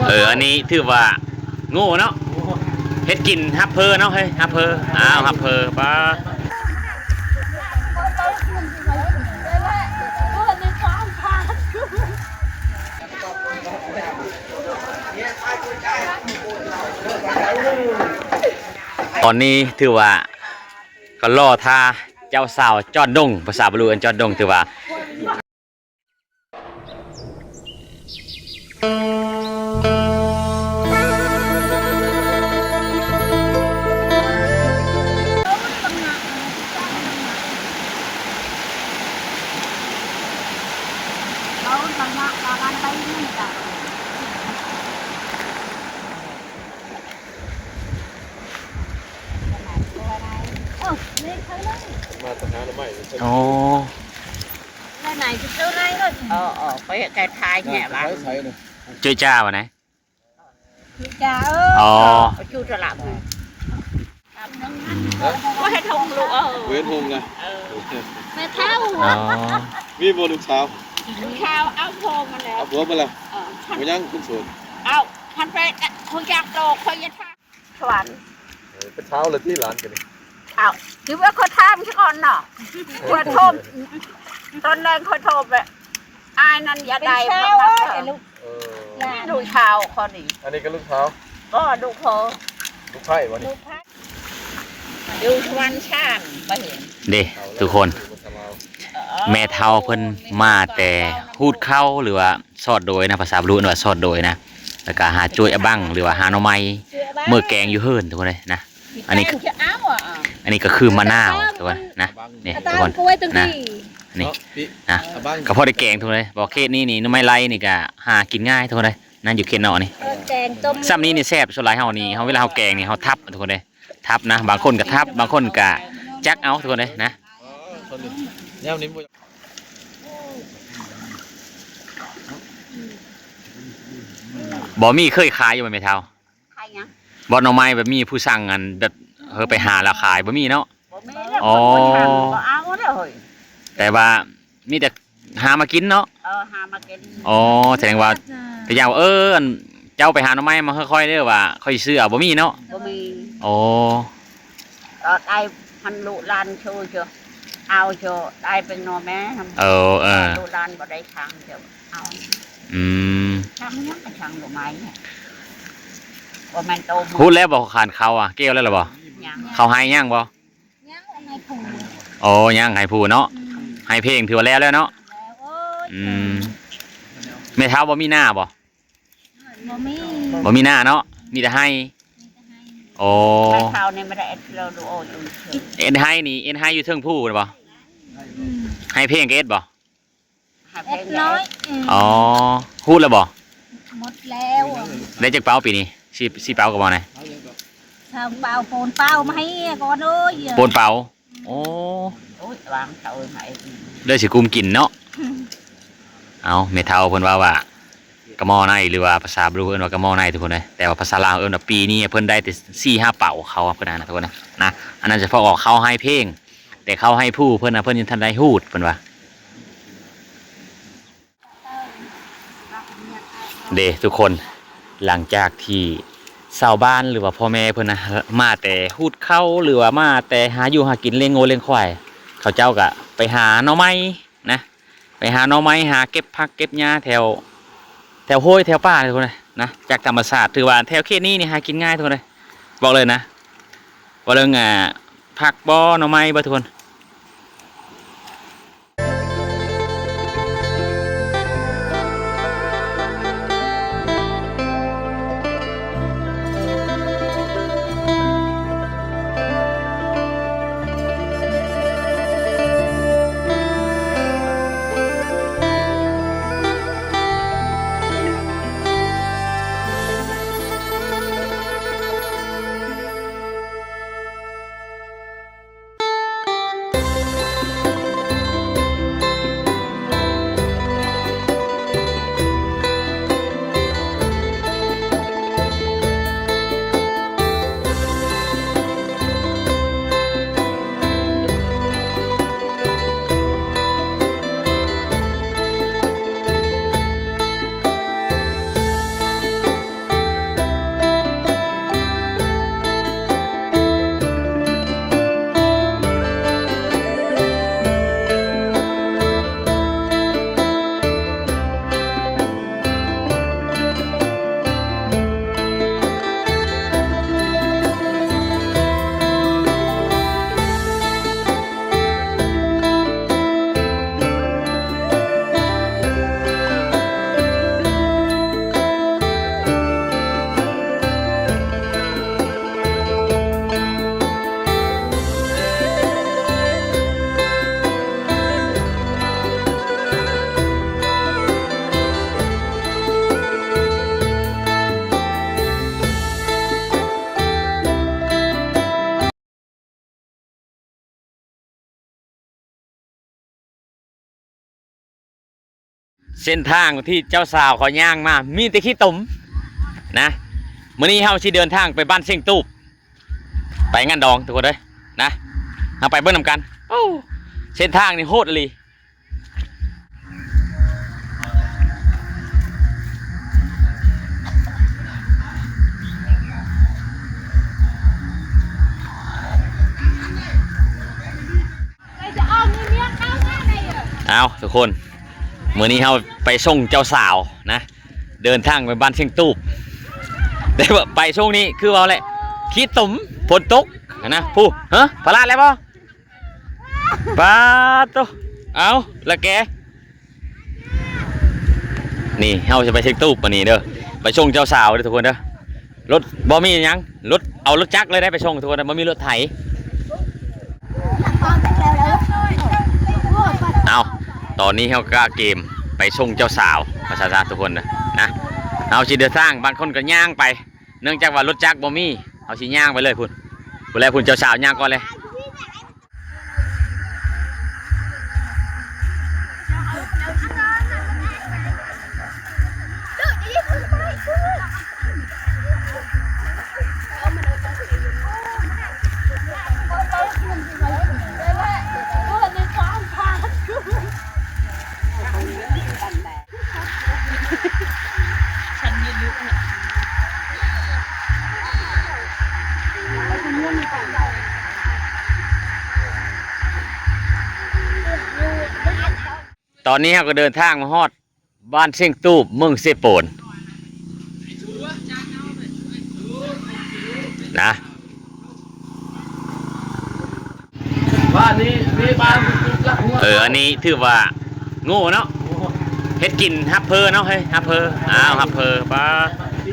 ເອີ ອັນນີ້ຖືວ່າໂງ່ເນາະ ເຮັດກິນຮັບເພີເນາະ ເຮີ້ຍ ຮັບເພີ ອ້າວ ຮັບເພີ ປ້າ. ຕອນນີ້ຖືວ່າກໍລໍຖ້າເຈົ້າສາວຈອດດົງ ພາສາບາລູເອີ້ນຈອດດົງ ຖືວ່າ ມາຕະຫາໜໍ່ໄມ້ ອໍ ເອີ ເຈົ້າຈ້າວ່າໄງ? ຈ້າເອີຍ ອໍ ຈູຕະລະ ບໍ່ເຮັດຫົງລູກເອີຍ ບໍ່ເຮັດຫົງນະ ເອີ ແມ່ເຖົ້າ ອໍ ມີບໍ່ລູກສາວ? ລູກສາວເອົາຜົວມາແລ້ວ ເອົາຜົວມາແລ້ວ ເອີ ບໍ່ຍັງຄົນໂສດ ເອົາ ຄັນໄປຄົນຢາກໂຕ ຂ້ອຍຢາກຖາມ ສະຫວັນ ເອີ ເປັນຊາວແລ້ວຕິຫຼານກັນນີ້ ອ້າວ ຄືວ່າຂ້ອຍຖາມຊະກ່ອນເນາະ ຂ້ອຍໂທ ຕອນແລງຂ້ອຍໂທໄປ ອ້າຍນັ້ນຢາກໄດ້ ເປັນຊາວ ເອີ ລູກ ເອີ ລູກຊາວຂ້ອຍນີ້ ອັນນີ້ກໍລູກສາວ ບໍ່ ລູກພໍ່ ລູກໃພ້ບໍ່ນີ້ ລູກໃພ້ ຢູ່ສະຫວັນຊານ ບໍ່ເຫັນ ເດ້ ທຸກຄົນ ເອີ ແມ່ເຖົ້າເພິ່ນມາແຕ່ຮູດເຂົ້າ ຫຼືວ່າ ຊອດໂດຍນະ ພາສາບາລູເອີ້ນວ່າຊອດໂດຍນະ ແລ້ວກະຫາໂຈຍອະບັງ ຫຼືວ່າຫາໜໍ່ໄມ້ ເມືອແກງຢູ່ເຮືອນ ທຸກຄົນເອີຍນະ. ອັນນີ້ ອັນນີ້ກໍຄືມະນາວ ທຸກຄົນນະ ນີ້ ທຸກຄົນນະ ນີ້ນະ ກໍພໍໄດ້ແກງ ທຸກຄົນເອີຍ. ບໍ່ ເຂດນີ້ນີ້ໜໍ່ໄມ້ໄລ່ນີ້ກະຫາກິນງ່າຍ ທຸກຄົນເອີຍນະ ຢູ່ເຂດນອກນີ້ ເອີ ແກງຕົ້ມ ຊ່ຳນີ້ນີ້ແຊບ. ສ່ວນຫຼາຍເຮົານີ້ ເຮົາ ເວລາເຮົາແກງນີ້ ເຮົາທັບ ທຸກຄົນເອີຍ ທັບນະ ບາງຄົນກໍທັບ ບາງຄົນກໍຈັກເອົາ ທຸກຄົນເອີຍນະ. ບໍ່ມີເຄີຍຂາຍຢູ່ບໍ່ແມ່ເຖົ້າ? ຂາຍຫຍັງ? ບໍ່ ໜໍ່ໄມ້ແບບມີຜູ້ສັ່ງ ອັນແບບ ເອີ ໄປຫາແລ້ວຂາຍ ບໍ່ມີເນາະ? ບໍ່ມີແລ້ວ ອໍ ຄົນບໍ່ເອົາແລ້ວເຮີ້ຍ. ແຕ່ວ່າມີແຕ່ຫາມາກິນເນາະ? ເອີ ຫາມາກິນ. ອໍ ສະແດງວ່າ ເອີ ເປັນຫຍັງວ່າ ເອີ ອັນເຈົ້າໄປຫາໜໍ່ໄມ້ມາໃຫ້ຂ້ອຍເດີ ວ່າຂ້ອຍຊິຊື້ເອົາ ບໍ່ມີເນາະ? ບໍ່ມີ. ອໍ ກໍໄດ້ ມັນລູກຫຼານໂຊເຈົ້າ ເອົາໂຊ ໄດ້ເປັນໜໍ່ແມ່. ເອີ ເອີ ລູກຫຼານບໍ່ໄດ້ທາງເຈົ້າ ເອົາ. ອືມ ທາງຫຍັງກໍທາງໜໍ່ໄມ້ ບໍ່ແມ່ນໂຕ ຮູ້ແລ້ວບໍ່ ຂານເຂົ້າອະ ກ່ຽວແລ້ວລະບໍ່? ຍັງ. ເຂົ້າໄຮ່ຍັງບໍ່? ຍັງ ໃຫ້ຜູ່. ອໍ ຍັງ ໃຫ້ຜູ່ເນາະ. ອືມ ໄຮ່ເພັງຖືວ່າແລ້ວແລ້ວເນາະ. ແລ້ວ ໂອ້ຍ. ອືມ ແມ່ເຖົ້າບໍ່ມີນາບໍ່? ບໍ່ມີ ບໍ່ມີນາເນາະ ມີແຕ່ໄຮ່. ມີແຕ່ໄຮ່. ໂອ້ ແມ່ເຖົ້ານີ້ບໍ່ໄດ້ເອັດເລີ ດູໂອຢູ່ເທິງ ເອັດໄຮ່ນີ້ ເອັດໄຮ່ຢູ່ເທິງພູນບໍ່? ອືມ ໄຮ່ເພັງກໍເອັດບໍ່? ເອັດນ້ອຍ. ອືມ ອໍ ຮູດແລ້ວບໍ່? ໝົດແລ້ວ. ໄດ້ຈັກເປົາປີນີ້? ສີ່ ສີ່ເປົາກໍບໍ່ນະ? ສາມເປົາ. ໂປນເປົາມາໃຫ້ກ່ອນເອີຍ ໂປນເປົາ. ໂອ້ ໂອ້ຍ ວາງເຕົາໃຫ້ ເລີຍຊິກຸມກິນເນາະ. ເອົາ ແມ່ເຖົ້າເພິ່ນເວົ້າວ່າກະໝໍ້ໃນ ຫຼືວ່າພາສາບລູເອີ້ນວ່າກະໝໍ້ໃນ ທຸກຄົນເອີຍ. ແຕ່ວ່າພາສາລາວເອີ້ນວ່າ ປີນີ້ເພິ່ນໄດ້ແຕ່ສີ່ຫ້າເປົາເຂົ້າເພິ່ນນະ ທຸກຄົນນະ. ອັນນັ້ນສະເພາະອອກເຂົ້າໄຮ່ເພັງ ແຕ່ເຂົ້າໄຮ່ພູເພິ່ນນະ ເພິ່ນຍັງທັນໄດ້ຮູດ ເພິ່ນວ່າ. ເດ້ທຸກຄົນ ຫຼັງຈາກທີ່ຊາວບ້ານ ຫຼືວ່າພໍ່ແມ່ເພິ່ນນະ ມາແຕ່ຮູດເຂົ້າ ຫຼືວ່າມາແຕ່ຫາຢູ່ຫາກິນ ລ້ຽງງົວລ້ຽງຄວາຍ ເຂົາເຈົ້າກະໄປຫາໜໍ່ໄມ້ນະ ໄປຫາໜໍ່ໄມ້ ຫາເກັບຜັກເກັບຫຍ້າແຖວ ແຖວຫ້ວຍແຖວປ່ານີ້ ທຸກຄົນເອີຍນະ ຈາກທຳມະຊາດ. ຖືວ່າແຖວເຂດນີ້ນີ້ຫາກິນງ່າຍ ທຸກຄົນເອີຍ ບອກເລີຍນະ ເວົ້າເລື່ອງ ອ່າ ຜັກບໍ່ ໜໍ່ໄມ້ບໍ່ ທຸກຄົນ. ເສັ້ນທາງທີ່ເຈົ້າສາວເຂົາຍ່າງມາ ມີແຕ່ຂີ້ຕົມນະ. ມື້ນີ້ເຮົາຊິເດີນທາງໄປບ້ານເສັງຕູບ ໄປງານດອງທຸກຄົນເອີຍນະ. ເຮົາໄປເບິ່ງນຳກັນ. ໂອ້ ເສັ້ນທາງນີ້ໂຫດອີ່ຫຼີ. ເອົາທຸກຄົນ ມື້ນີ້ເຮົາໄປສົ່ງເຈົ້າສາວນະ ເດີນທາງໄປບ້ານເສັງຕູບ ແຕ່ວ່າໄປຊ່ວງນີ້ຄືເວົ້າແຫຼະ ຂີ້ຕົມ ຝົນຕົກນະ. ຜູ້ ເຮີ ພະລາດແລ້ວບໍ່? ປາດໂຕ ເອົາ ລະແກ ນີ້ເຮົາຊິໄປເສັງຕູບບາດນີ້ເດີ ໄປສົ່ງເຈົ້າສາວເດີທຸກຄົນເດີ. ລົດບໍ່ມີຫຍັງ ລົດ ເອົາລົດຈັກເລີຍໄດ໋ໄປສົ່ງທຸກຄົນ ບໍ່ມີລົດໄຖ. ເອົາ ຕອນນີ້ເຮົາກະກຽມໄປສົ່ງເຈົ້າສາວ ວ່າຊັ້ນຊະທຸກຄົນນະ. ເຮົາຊິເດີນທາງ ບາງຄົນກະຍ່າງໄປ ເນື່ອງຈາກວ່າລົດຈັກບໍ່ມີ ເຮົາຊິຍ່າງໄປເລີຍພຸ້ນ ພຸ້ນແຫຼະ ພຸ້ນເຈົ້າສາວຍ່າງກ່ອນເລີຍ. ຕອນນີ້ເຮົາກໍເດີນທາງມາຮອດບ້ານເສັງຕູບ ເມືອງເຊໂປນນະ. ເອີ ອັນນີ້ຖືວ່າໂງ່ເນາະ ເຮັດກິນຮັບເພີເນາະ ເຮີ້ຍ ຮັບເພີ. ອ້າວ ຮັບເພີ ປາ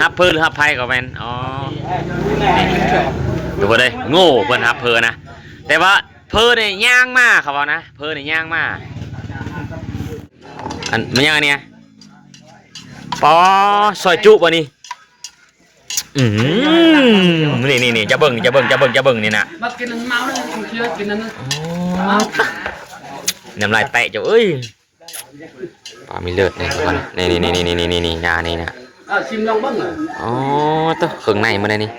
ຮັບເພີຫຼືຮັບໄພກໍແມ່ນ. ອໍ ນີ້ ທຸກຄົນເອີຍ ໂງ່ເພິ່ນຮັບເພີນະ ແຕ່ວ່າເພີນີ້ຍ່າງມາ ເຂົາເວົ້ານະ ເພີນີ້ຍ່າງມາ. ອັນ ແມ່ນຫຍັງອັນນີ້? ປາ ຊອຍຈຸບໍ່ນີ້? ອືມ ນີ້ໆໆ ຈະເບິ່ງ ຈະເບິ່ງ ຈະເບິ່ງ ຈະເບິ່ງນີ້ນະ ມາກິນເມົາເລີຍ ກິນອັນນັ້ນ ອໍ ນ້ຳລາຍແຕະເຈົ້າເອີຍ. ປາມີເລີດນີ້ ນີ້ໆໆໆ ນີ້ນະ ນີ້ນະ ເອົາຊິມລອງເບິ່ງ. ອໍ ໂຕ ເຄື່ອງໃນມັນໄດ໋ນີ້.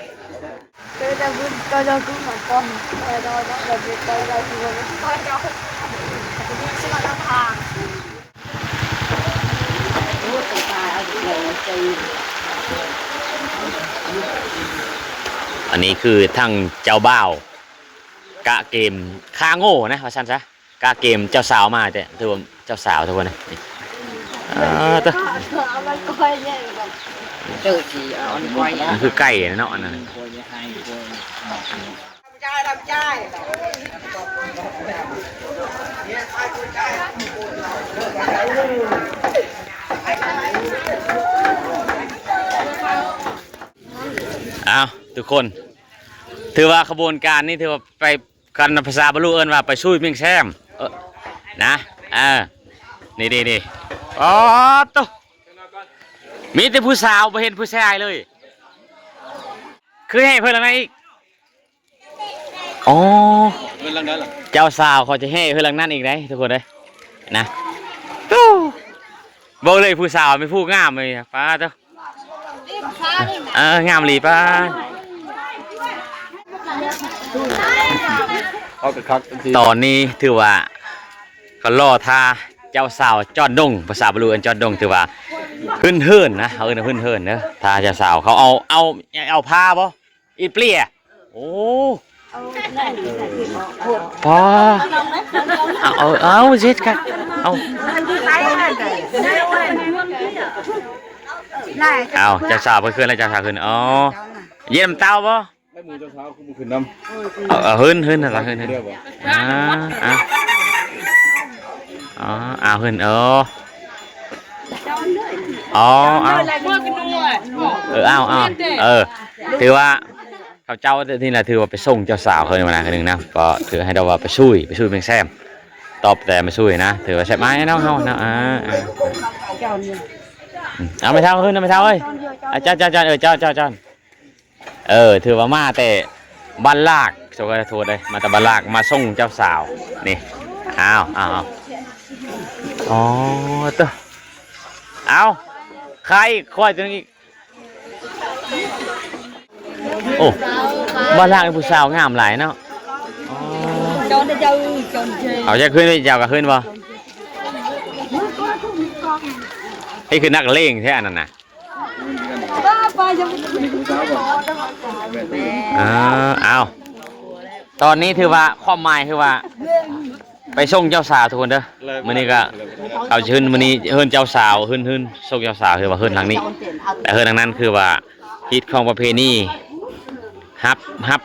ອັນນີ້ຄືທາງເຈົ້າບ່າວກະກຽມຄາໂງ່ນະ ວ່າຊັ້ນຊະ ກະກຽມເຈົ້າສາວມາ ແຕ່ຖືວ່າເຈົ້າສາວທຸກຄົນເອີຍ. ອ່າ ເຕີ ເຕີຊິເອົາອັນກ້ອຍ ມັນຄືໄກ່ເນາະ ອັນນັ້ນ. ອ້າວ ທຸກຄົນ ຖືວ່າຂະບວນການນີ້ຖືວ່າໄປ ຄັນພາສາບາລູເອີ້ນວ່າໄປຊຸຍແມງແຊມ ເອີ ນະ. ເອີ ນີ້ໆໆ ອໍ ໂຕ ມີແຕ່ຜູ້ສາວ ບໍ່ເຫັນຜູ້ຊາຍເລີຍ. ຄືແຫ່ເພິ່ນຫຼັງນັ້ນອີກ. ອໍ ເພິ່ນຫຼັງໃດລະ? ເຈົ້າສາວເຂົາຈະແຫ່ເພິ່ນຫຼັງນັ້ນອີກໄດ໋ ທຸກຄົນເອີຍ ນະ. ໂອ້ ເບິ່ງເລີຍ ຜູ້ສາວມີຜູ້ງາມເລີຍ ປາໂຕ. ເອີ ງາມອີ່ຫຼີ ປາ. ເອົາກະຄັກ ຕອນນີ້ຖືວ່າເຂົາລໍຖ້າເຈົ້າສາວຈອນດົງ ພາສາບາລູເອີ້ນຈອນດົງ ຖືວ່າຮຶ້ນເຫີນນະ ເຮົາເອີ້ນວ່າຮຶ້ນເຫີນເດີ. ຖ້າເຈົ້າສາວເຂົາເອົາ ເອົາ ເອົາຜ້າບໍ່ ອີເປຍ. ໂອ້ ປ້າ ເອົາ ເອົາ ເອົາ ເຮັດກະ ເອົາ ເອົາ ເຈົ້າສາວເພິ່ນຂຶ້ນແລ້ວ ເຈົ້າສາວຂຶ້ນ. ອໍ ເຢັນນຳເຕົ້າບໍ່? ໄດ້ໝູ່ເຈົ້າສາວຄືບໍ່ຂຶ້ນນຳ. ເອົາ ເອົາ ຂຶ້ນ ຂຶ້ນ ຂຶ້ນ ຂຶ້ນ ຂຶ້ນ. ອ່າ ອ່າ ອໍ ເອົາ ຂຶ້ນ ເອີ ອໍ ເອົາ ເອີ ເອົາ ເອົາ ເອີ ຖືວ່າ ເຂົາເຈົ້ານີ້ລະຖືວ່າໄປສົ່ງເຈົ້າສາວເຂົານີ້ມານະ ຄືໜຶ່ງນະ ກໍຖືໃຫ້ເຮົາວ່າໄປຊຸຍ ໄປຊຸຍແມງແຊມ ຕອບແຕ່ມາຊຸຍນະ ຖືວ່າແຊບມາຍເນາະເຮົາເນາະ. ອ່າ ອ່າ ເອົາແມ່ເຖົ້າຂຶ້ນ ແມ່ເຖົ້າເອີຍ. ອາ ເຈົ້າ ເຈົ້າ ເຈົ້າ ເອີ ເຈົ້າ ເຈົ້າ ເຈົ້າ ເອີ ຖືວ່າມາແຕ່ບ້ານລາກ ຂໍໂທດເດີ ມາແຕ່ບ້ານລາກ ມາສົ່ງເຈົ້າສາວນີ້. ອ້າວ ອ້າວ ອໍ ເຕີ. ເອົາ ຂາຍອີກ ຄວາຍຕົວໜຶ່ງອີກ. ໂອ້ ບ້ານລາວມີຜູ້ສາວງາມຫຼາຍເນາະ. ອໍ ເອົາຈັກຄືນ ເຈົ້າກະຄືນບໍ່? ນີ້ຄືນັກເລງແທ້ອັນນັ້ນນະ. ເອີ ເອົາ ຕອນນີ້ຖືວ່າ ຄວາມໝາຍຄືວ່າ ໄປສົ່ງເຈົ້າສາວທຸກຄົນເດີ. ມື້ນີ້ກະເອົາເຊີນ ມື້ນີ້ເຮືອນເຈົ້າສາວ ເຮືອນ ເຮືອນສົ່ງເຈົ້າສາວ ຄືວ່າເຮືອນຫຼັງນີ້ ແຕ່ເຮືອນຫຼັງນັ້ນຄືວ່າຮີດຄອງປະເພນີ ຮັບ ຮັບ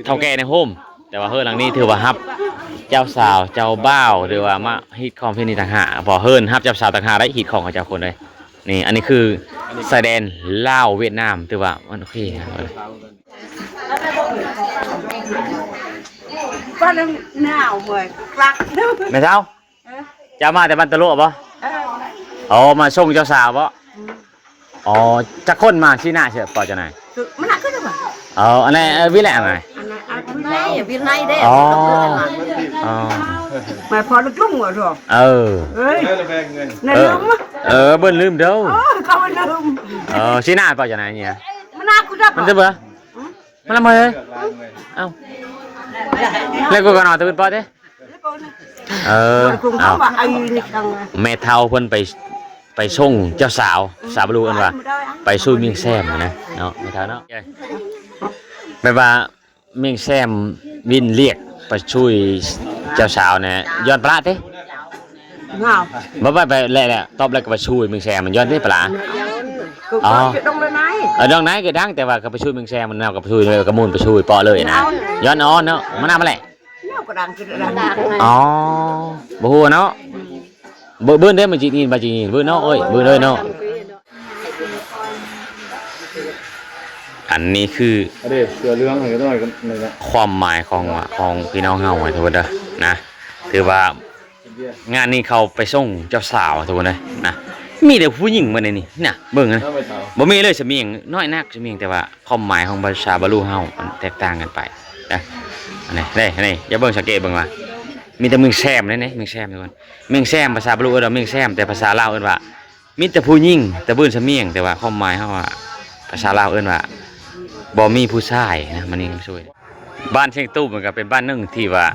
ເຖົ້າແກ່ໃນໂຮມ. ແຕ່ວ່າເຮືອນຫຼັງນີ້ຖືວ່າຮັບເຈົ້າສາວເຈົ້າບ່າວ ຫຼືວ່າມາຮີດຄອງປະເພນີຕ່າງຫາກ ເພາະເຮືອນຮັບເຈົ້າສາວຕ່າງຫາກໄດ້ ຮີດຄອງເຂົາເຈົ້າຄົນເດ້. ນີ້ ອັນນີ້ຄືຊາຍແດນລາວຫວຽດນາມ ຖືວ່າມັນໂອເຄ. ບ້ານໜາວເມື່ອຍກລັກ. ແມ່ເຖົ້າ ເອີ ເຈົ້າມາແຕ່ບ້ານຕະຫຼວະບໍ່? ເອີ ອໍ ມາສົ່ງເຈົ້າສາວບໍ່? ອືມ ອໍ ຈັກຄົນມາຊີ້ໜ້າເສີບ ເພາະຈັ່ງໃດ? ມັນໜັກຂຶ້ນແລ້ວບໍ່? ເອີ ອັນນັ້ນ ເອີ ວິແລະ ອັນນັ້ນ ອັນນັ້ນ ວິໄນ ວິໄນເດ້. ອໍ ອໍ ມາພໍລຸງວ່າ. ເອີ ເອີຍ ເອີ ເບິ່ນລືມເດີ. ເອີ ເຂົາລືມ. ເອີ ຊີ້ໜ້າເພາະຈັ່ງໃດນີ້? ມັນໜັກຂຶ້ນແລ້ວ ມັນຈະເບື່ອ ມັນລະເມີ. ເອົ້າ ແລ້ວກູກະນອນຕື່ນປອດເດ້. ເອີ ເອົາ ແມ່ເຖົ້າເພິ່ນໄປ ໄປສົ່ງເຈົ້າສາວ ພາສາບາລູເອີ້ນວ່າ ໄປຊຸຍໝຽງແຊມນະເນາະ ແມ່ເຖົ້າເນາະ. ແບບວ່າໝຽງແຊມວິນລຽກໄປຊຸຍເຈົ້າສາວນະ ຍ້ອນປະຫຼາຕິ? ບໍ່ ໄປ ໄປ ແລ້ວ ຕອບແລ້ວກະໄປຊຸຍໝຽງແຊມ ມັນຍ້ອນຕິປະຫຼາ? ອໍ ເອີ ດອງໃນກະດັງ ແຕ່ວ່າກະໄປຊຸຍໝຽງແຊມ ມັນເອົາກະໄປຊຸຍ ກະໝູນໄປຊຸຍເປາະເລີຍນະ ຍ້ອນອ່ອນເນາະ ມັນນຳຫັ້ນແຫຼະ. ອໍ ບໍ່ຮູ້ເນາະ. ບ- ບ- ເບິ່ງເດີ ມັນຈິງອີນ ບໍ່ຈິງອີນ ເບິ່ງເນາະ ເອີຍ ເບິ່ງເດີເນາະ. ອັນນີ້ຄື ອັນເດ ເສື້ອເຫຼືອງໃຫ້ໜ້ອຍກັນນີ້ແຫຼະ ຄວາມໝາຍຂອງ ຂອງພີ່ນ້ອງເຮົາ ທຸກຄົນເດີນະ. ຖືວ່າງານນີ້ເຂົາໄປສົ່ງເຈົ້າສາວ ທຸກຄົນເດີນະ. ມີແຕ່ຜູ້ຍິງໝົດໃນນີ້ນະ ເບິ່ງນະ ບໍ່ມີເລີຍສຳນຽງ ນ້ອຍນັກສຳນຽງ ແຕ່ວ່າຄວາມໝາຍຂອງພາສາບາລູເຮົາມັນແຕກຕ່າງກັນໄປນະ. ອັນນີ້ ນີ້ ນີ້ ຢ່າເບິ່ງ ສັງເກດເບິ່ງວ່າ ມີແຕ່ໝຽງແຊມເດ້ ນີ້ ໝຽງແຊມ ທຸກຄົນ. ໝຽງແຊມ ພາສາບາລູເອີ້ນວ່າໝຽງແຊມ ແຕ່ພາສາລາວເອີ້ນວ່າ ມີແຕ່ຜູ້ຍິງ ຕະບືນສຳນຽງ ແຕ່ວ່າຄວາມໝາຍເຮົາວ່າ ພາສາລາວເອີ້ນວ່າ ບໍ່ມີຜູ້ຊາຍນະ ມັນນີ້ຊ່ວຍ. ບ້ານຊຽງຕູບມັນກະເປັນບ້ານໜຶ່ງທີ່ວ່າ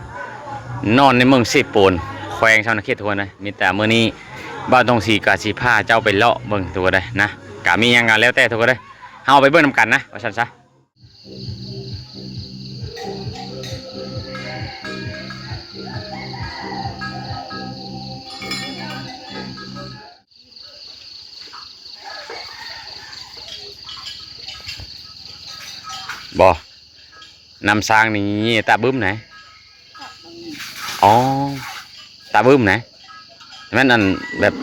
ນອນໃນເມືອງເຊໂປນ ແຂວງສະຫວັນນະເຂດ ທຸກຄົນເດີ. ມີແຕ່ມື້ນີ້ບ່າວຕ້ອງສີກະຊິພາເຈົ້າໄປເລາະເບິ່ງ ທຸກຄົນເດີນະ. ກະມີຫຍັງກະແລ້ວແຕ່ ທຸກຄົນເດີ ເຮົາໄປເບິ່ງນຳກັນນະ ວ່າຊັ້ນຊະ. ບໍ່ ນ້ຳຊ້າງນີ້ຕາບຶ້ມນະ. ອໍ ຕາບຶ້ມນະ. ແມ່ນອັນແບບ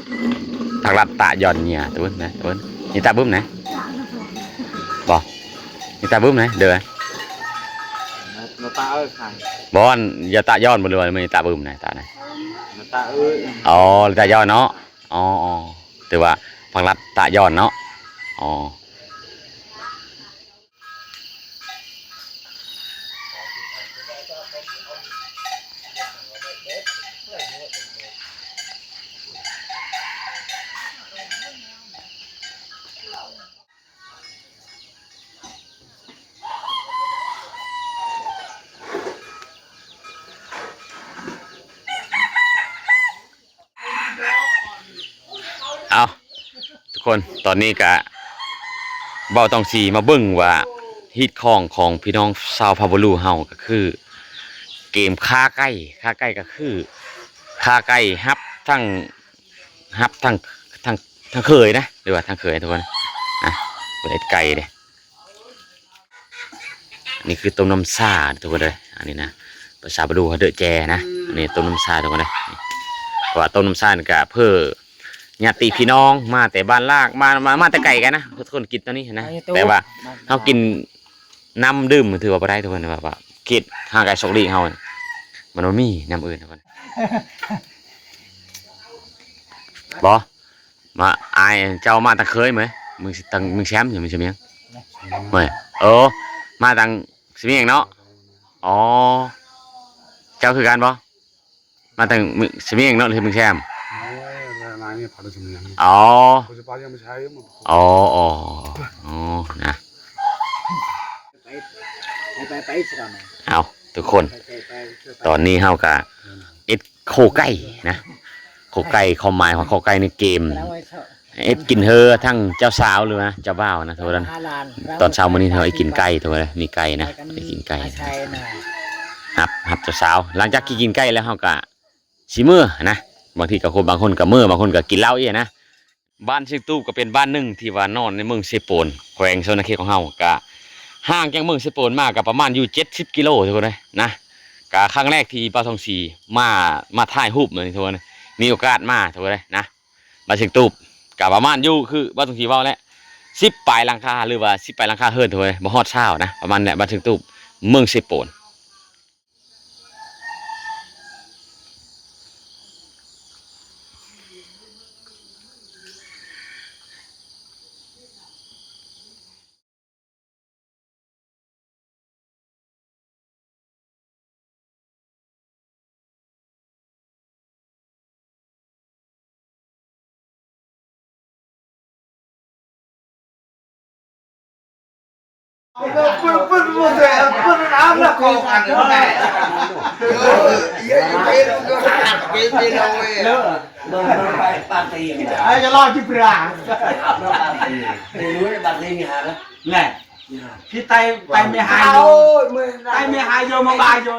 ຜັກລັດຕາຍອນເຍ ຕາບຶ້ມນະ ຕາບຶ້ມ ນີ້ຕາບຶ້ມນະ. ບໍ່ ນີ້ຕາບຶ້ມນະ ເດີ. ບໍ່ ອັນ ຢ່າຕາຍອນບໍ່ ຫຼືວ່ານີ້ຕາບຶ້ມນະ ຕານະ. ອໍ ຕາຍອນເນາະ. ອໍ ອໍ ຖືວ່າຜັກລັດຕາຍອນເນາະ. ອໍ ເອົາ ທຸກຄົນ ຕອນນີ້ກະບ່າວຕ້ອງສີມາເບິ່ງວ່າ ຮີດຄອງຂອງພີ່ນ້ອງຊາວພາບາລູເຮົາກະຄື ເກມຂ້າໄກ່ ຂ້າໄກ່ກະຄື ຂ້າໄກ່ຮັບທັງ ຮັບທັງ ທັງ ທັງເຂີຍນະ ຫຼືວ່າທັງເຂີຍ ທຸກຄົນ. ອ່ະ ເປີດໄກ່ເດ້. ອັນນີ້ຄືຕົ້ມນ້ຳຊາ ທຸກຄົນເອີຍ. ອັນນີ້ນະ ພາສາບາລູເອີ້ນເດີແຈນະ. ອັນນີ້ຕົ້ມນ້ຳຊາ ທຸກຄົນເອີຍ. ເພາະວ່າຕົ້ມນ້ຳຊານີ້ກະເພື່ອຍາດຕິພີ່ນ້ອງມາແຕ່ບ້ານລາກ ມາ ມາ ມາແຕ່ໄກກັນນະ ທຸກຄົນກິນຕອນນີ້ນະ. ແຕ່ວ່າເຮົາກິນນ້ຳດື່ມຖືວ່າບໍ່ໄດ້ ທຸກຄົນ ວ່າ ວ່າເຂດຫ່າງໄກສອກຫຼີກເຮົາ ມັນບໍ່ມີນ້ຳອື່ນ ທຸກຄົນ. ບໍ່ ມາ ອ້າຍເຈົ້າມາຕາງເຄີຍເໝີຍ ມຶງຊິ ຕາງ ມຶງແຊມ ເໝີຍ ເອີ ມາຕາງສະໝຽງເນາະ. ອໍ ເຈົ້າຄືກັນບໍ່ ມາຕາງ ສະໝຽງເນາະ ຫຼືເມືອງແຊມ? ອໍ ອໍ ອໍ ນະ ໄປ ໄປ ໄປ ເອົາ ທຸກຄົນ ຕອນນີ້ເຮົາກະເຮັດໂຄໄກ່ນະ ໂຄໄກ່ ຄວາມໝາຍຂອງໂຄໄກ່ໃນເກມ ເຮັດກິນເຮີທັງເຈົ້າສາວ ຫຼືວ່າເຈົ້າບ່າວນະ ທຸກຄົນ ຕອນເຊົ້າມື້ນີ້ເຮົາໄດ້ກິນໄກ່ ທຸກຄົນເອີຍ ມີໄກ່ນະ ໄດ້ກິນໄກ່ນະ ຮັບ ຮັບເຈົ້າສາວ ຫຼັງຈາກທີ່ກິນໄກ່ແລ້ວເຮົາກະ ຊິເມືອນະ ບາງທີກໍຄົນ ບາງຄົນກໍເມືອ ບາງຄົນກໍກິນເຫຼົ້າອີກນະ. ບ້ານຊຽງຕູບກໍເປັນບ້ານໜຶ່ງທີ່ວ່ານອນໃນເມືອງເຊໂປນ ແຂວງສະຫວັນນະເຂດຂອງເຮົາ ກະຫ່າງຈາກເມືອງເຊໂປນມາກໍປະມານຢູ່ເຈັດສິບກິໂລ ທຸກຄົນເອີຍນະ ກະຄັ້ງແລກທີ່ບ່າວທອງສີມາ ມາຖ່າຍຮູບ ທຸກຄົນເອີຍ ມີໂອກາດມາ ທຸກຄົນເອີຍນະ ບ້ານຊຽງຕູບ ກະປະມານຢູ່ຄືບ່າວທອງສີເວົ້າແຫຼະ ສິບປາຍຫຼັງຄາ ຫຼືວ່າສິບປາຍຫຼັງຄາເຮືອນ ທຸກຄົນເອີຍ ບໍ່ຮອດຊາວນະ ປະມານນີ້ແຫຼະ ບ້ານຊຽງຕູບ ເມືອງເຊໂປນ. ທີ່ໄຕໄປແມ່ຫາໂຍ ໄປແມ່ຫາໂຍມາບາໂຍ.